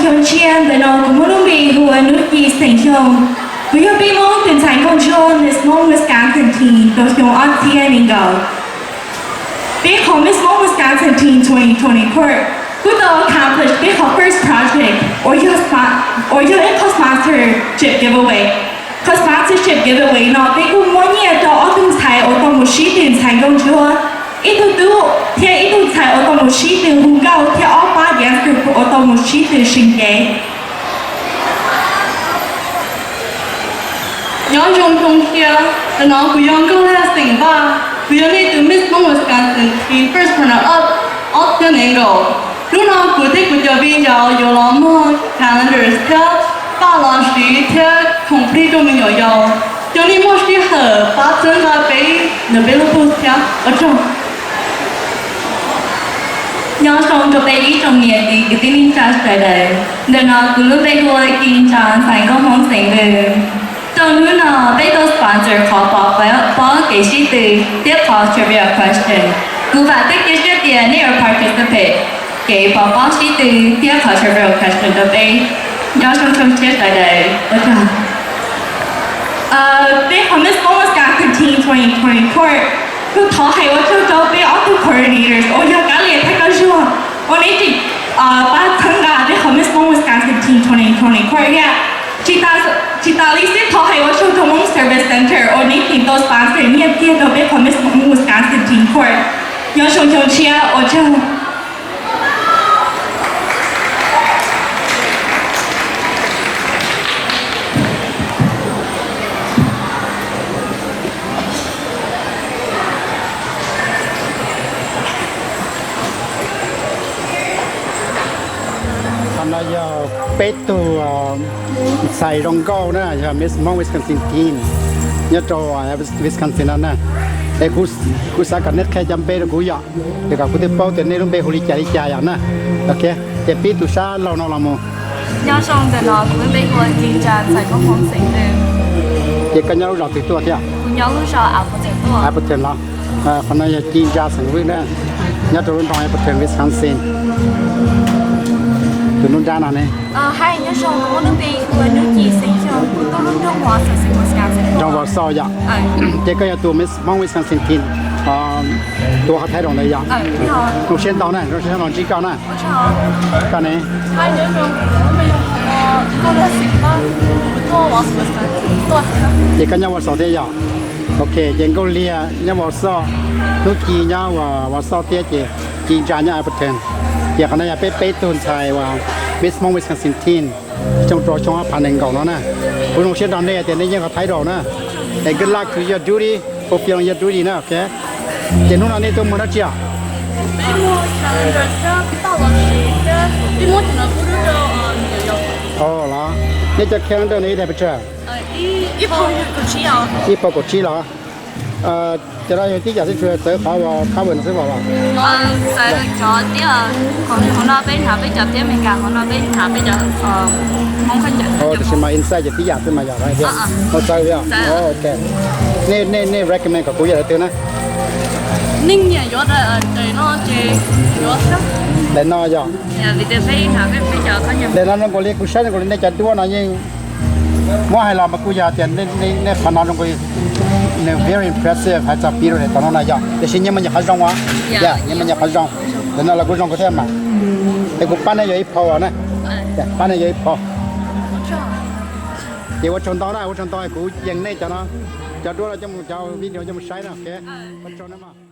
Xyoo tshiab ntawm no kuv muaj lub npe hu ua Hnub Ci xeem Xyooj. Kuv yog peb Hmoob tus ntxhais nkauj ntsuab Miss Hmong Wisconsin Teen rau xyoo ob txhiab nees nkaum. Peb qhov Miss Hmong Wisconsin Teen twenty twenty court kuj tau accomplish peb qhov first project uas yog spo-, uas yog ib qho sponsorship giveaway. Qhov sponsorship giveaway no peb kuj muab nyiaj rau ob tug ntxhais uas tau mus sib tw ntxhais nkauj ntsuab, ib tug tub thiab ib tug ntxhais uas tau mus sib tw hu nkauj thiab ob pab dancer uas tau mus sib tw sib kev. Nyob zoo xyoo tshiab, ntawm no kuv yog Nkauj Laj xeem Vaj, kuv yog nej tus Miss Hmong Wisconsin Teen first runner up ob txhiab nees nkaum. Hnub no kuv thiab kuv cov viv ncaus yuav los muag calendars thiab paj los siv thiab khoom plig rau me nyuam yaus. Cov nej muaj sij hawm pab txhawb nqa peb ntawm peb lub booth thiab, ua tsaug. Nyob zoo rau peb ib tsoom niam txiv kwv tij neej tsa sawv daws. Ntawm no kuv lub npe hu ua Ci Ntsa, ntxhais nkauj Hmoob xeem Vwj. Rau hnub no peb tau sponsor qhov pov pob kev sib tw thiab qhov trivia question. Kuv vam thiab cia siab tias nej yuav participate kev pov pob sib tw thiab qhov trivia question rau peb. Nyob zoo xyoo tshiab sawv daws, ua tsaug. Peb qhov Miss Hmong Wisconsin Teen twenty twenty court kuj thov hais ua tsaug rau peb ob tug coordinators uas yog Kab Lis thiab Kab Zuag uas nej tseem pab txhawb nqa peb qhov Miss Hmong Wisconsin Teen twenty twenty court thiab. Tsis tas li xwb thov hais ua tsaug rau Hmong Service Center uas nej tseem tau sponsor nyiaj txiag rau peb qhov Miss Hmong Wisconsin Teen court. Nyob zoo xyoo tshiab, ua tsaug. Qhov no yog peb tug ntxhais zoo nkauj na, yog Miss Hmong Wisconsin Teen nyob rau Wisconsin no na. Es kuv xav kom nej qhia cov npe rau kuv yom, es kom kuv thiaj paub tias nej lub npe hu li cas li cas yom na. Ok, ces pib tus sab laug no los mus. Nyob zoo, ntawm no kuv lub npe hu ua Ci Ntsa, ntxhais nkauj Hmoob xeem Vwj. Ces koj nyob lub zos twg tuaj thiab? Kuv nyob lub zos Appleton tuaj. Appleton los? Qhov no yog Ci Ntsa xeem Vwj na, nyob rau lub nroog Appleton, Wisconsin. Tus nruab nrab no ne? Hi, nyob zoo, kuv lub npe hu ua Hnub Ci xeem Xyooj, kuv tuaj lub nroog Wausau, Wisconsin. Nroog Wausau yom? Ces koj yog tus Miss Hmong Wisconsin Teen tuav qhov title ntawd yom? Zoo siab ntau na, zoo siab los ntsib koj na. Koj ne? Ces koj nyob Wausau thiab yom? Ok, ces Nkauj Liag nyob Wausau, Hnub Ci nyob Wausau thiab ces Ci Ntsa nyob Appleton. Ces qhov no yog peb peb tug ntxhais uas Miss Hmong Wisconsin Teen xyoo rau xyoo ob phav nees nkaum no na. Kuv zoo siab nrog nej tias nej yeej qhov title na. And good luck to your duty, fulfilling your duty na, ok. Ces hnub no nej tuaj muag dab tsi os? Ov los, nej cov calendar no ib daim pes tsawg? Ib puas kaum tsib los? Cov no yog tib yam xwb, tsuas txawv qhov cover no xwb los? Txawv cov tiab, qhov no peb hnav peb cov tiab Amelikas, qhov no peb hnav peb cov Hmoob khaub ncaws. Tiam sis mas inside ces tib yam xwb mas yog? Txawv thiab. Ok. Nej recommend kom kuv yuav daim twg na? Nej nyiam yuav daim no ces yuav daim no yog? Daim no zoo nkaus li kuv saib zoo nkaus li nej cov duab no yeej muab hais los mas kuj yog tias nej qhov no zoo nkaus li nws very impressive hais txog piv rau daim tom no na yog, tiam sis nyias muaj nyias qhov zoo os. Nyias muaj nyias qhov zoo. Daim no los kuj zoo kawg thiab mas. Es kuv pab nej yuav ib phau na. Pab nej yuav ib phau. Ces ua tsaug ntau na, ua tsaug ntau, kuv yees nej cov no, cov duab no coj mus, cov video coj mus saib na, ok. Ua tsaug na mog.